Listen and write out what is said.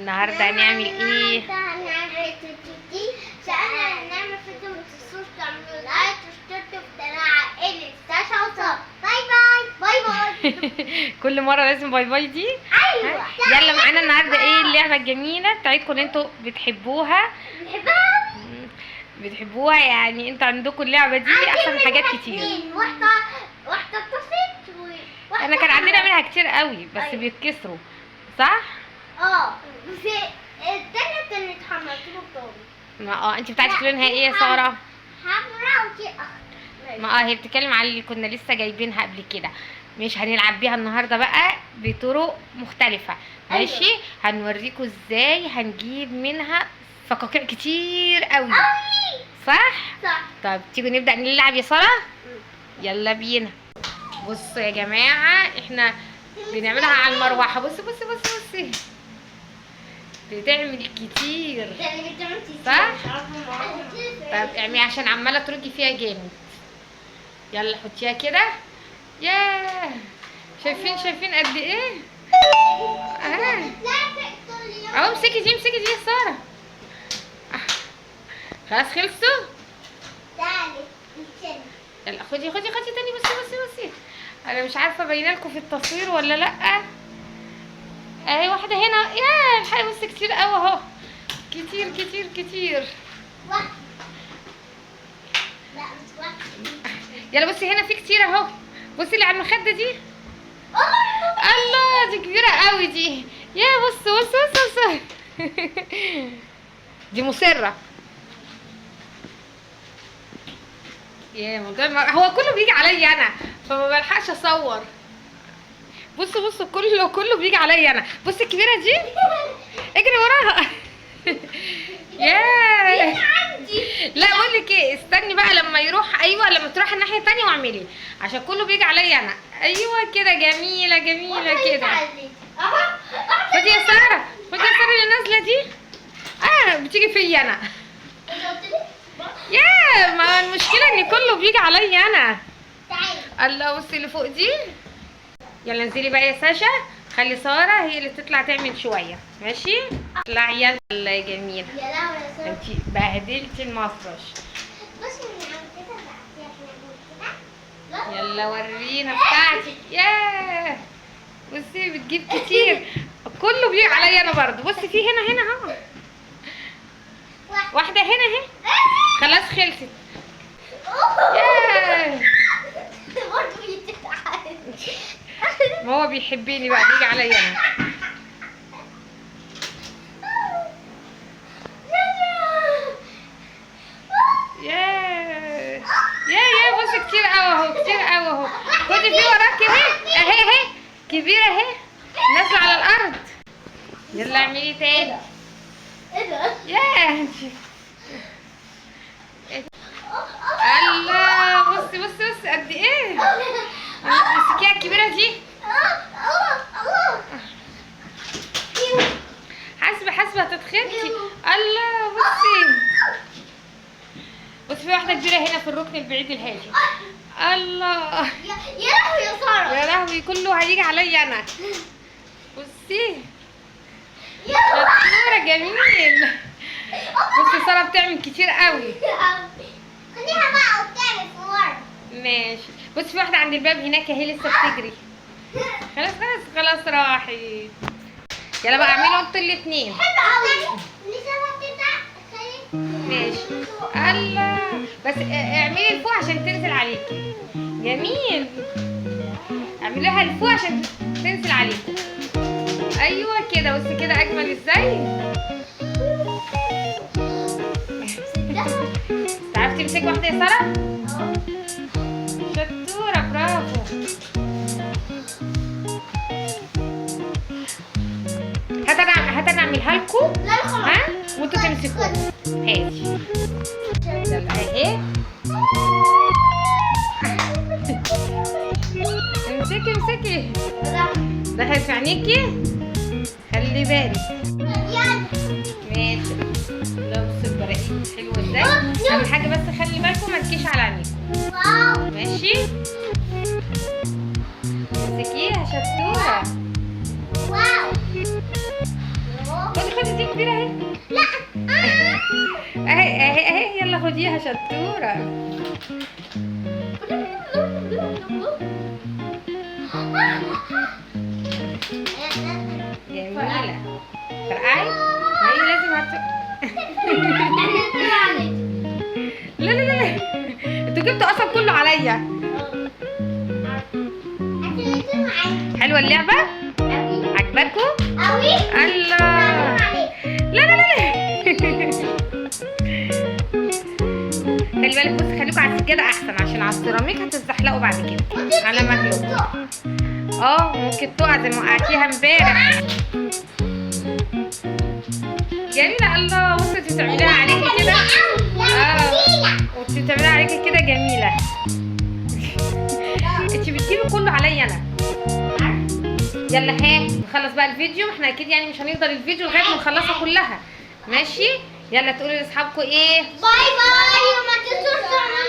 النهارده هنعمل ايه؟ هنعمل هنعمل فيديو، ما تنسوش تعملوا like واشتركوا في قناة عائلة ساشا وسارة. bye bye bye bye. كل مرة لازم bye bye دي. ايوه. يلا معانا النهارده ايه اللعبة الجميلة بتاعتكم اللي انتوا بتحبوها؟ بنحبها. بتحبوها يعني، انتوا عندكم اللعبة دي احسن من حاجات كتير. واحدة واحدة اتصلت وواحدة احنا كان عندنا منها كتير قوي بس أيوة. بيتكسروا صح؟ اه بس التانية كانت حمرا طول. ما انت بتاعتك لونها ايه يا ساره؟ حمرا ودي اخضر. ما هي بتتكلم على اللي كنا لسه جايبينها قبل كده. مش هنلعب بيها النهارده بقى بطرق مختلفة. ماشي. أيوة. هنوريكم ازاي هنجيب منها فقاقيع كتير قوي صح؟ صح. طب تيجوا نبدا نلعب يا ساره؟ يلا بينا. بصوا يا جماعة احنا بنعملها على المروحة. بصي بصي بصي بصي بتعمل كتير صح؟ طب اعملي عشان عماله ترجي فيها جامد. يلا حطيها كده. ياه شايفين شايفين قد ايه؟ اهو امسكي دي امسكي دي يا ساره. خلاص خلصوا؟ يلا خدي خدي خدي تاني. بصي بصي بصي انا مش عارفه باينة لكم في التصوير ولا لا. اهي واحدة هنا. ياه الحقيقة بصي كتير قوي اهو، كتير كتير كتير. لا مش واحدة. يلا بصي هنا في كتير اهو. بصي اللي على المخدة دي. الله دي كبيرة قوي دي. يا بص بص بص بص دي مصرة. يا موضوع هو كله بيجي عليا انا فما بلحقش اصور. بصوا بصوا كله كله بيجي عليا انا. بصي الكبيرة دي اجري وراها. ياه لا بقول لك ايه، استني بقى لما يروح. ايوه لما تروح الناحية الثانية واعملي عشان كله بيجي عليا انا. ايوه كده جميلة جميلة كده. خدي يا ساره خدي يا ساره اللي نازله دي. بتيجي فيا انا. يا ما المشكلة ان كله بيجي عليا انا. الله بصي اللي فوق دي. يلا انزلي بقى يا ساشا، خلي ساره هي اللي تطلع تعمل شوية. ماشي اطلعي يلا يا جميلة. يا لهوي يا ساره انتي بهدلتي المفرش. بصي نعمل كده نعمل كده. يلا ورينا بتاعتك. ياه بصي بتجيب كتير. كله بيجي عليا انا برضه. بصي في هنا هنا اهو واحدة هنا اهي. خلاص خلصت. ياه برضه بيتعب. ما هو بيحبني بقى بيجي عليا انا. ياه يا يا بصي كتير قوي اهو، كتير قوي اهو. خدي في وراكي اهي اهي اهي كبيرة اهي نازله على الارض. يلا اعملي تاني. ايه ده؟ ياه الله بصي بصي بصي قد ايه. امسكيها الكبيرة دي. حاسبه حاسبه هتتخبطي. الله بصي بصي في واحدة كبيرة هنا في الركن البعيد الهادي. الله يا لهوي يا ساره. يا لهوي كله هيجي عليا انا. بصي شطوره جميل. بصي ساره بتعمل كتير قوي. خليها بقى قدامك ورا. ماشي بصي في واحدة عند الباب هناك اهي لسه بتجري. خلاص خلاص خلاص راحت. يلا بقى اعملوا انتوا الاثنين. حلو قوي. ماشي الله بس اعملي لفوق عشان تنزل عليكي. جميل اعمليها لفوق عشان تنزل عليكي. ايوه كده بصي كده اجمل ازاي. تعرفي تمسكي واحدة يا ساره؟ شطوره برافو. هات انا اعملها لكم. لا خلاص. ها وانتوا تمسكوها. هاتي يلا اهي. امسكي امسكي. دخلت في عينيكي خلي بالك. ماشي. لا بصي البراقيق حلوة ازاي. اهم حاجة بس خلي بالكم ما تجيش على عينيكم. ماشي امسكيها شطوره. واو. خدي خدي دي كبيرة اهي. لا. اهي اهي اهي، يلا خديها شطوره. جميلة. فرقعي؟ ما هي لازم لا لا لا لا، انتوا جبتوا اصلا كله عليا. حلوة اللعبة؟ عجباكم؟ الله. لا لا لا لا. خلي بالك، بص خليكوا على السجادة احسن، عشان على السيراميك هتتزحلقوا بعد كده. على مهلكوا. ممكن تقع زي ما وقعتيها امبارح. جميلة. الله، بصي انتي بتعمليها عليكي كده. وانتي بتعمليها عليكي كده جميلة. انتي بتجيبي كله عليا انا. يلا ها نخلص بقى الفيديو، احنا اكيد يعني مش هنقدر الفيديو لغاية ما نخلصها كلها. ماشي، يلا تقولي لاصحابكم ايه؟ bye bye، وما تنسوش تعملوا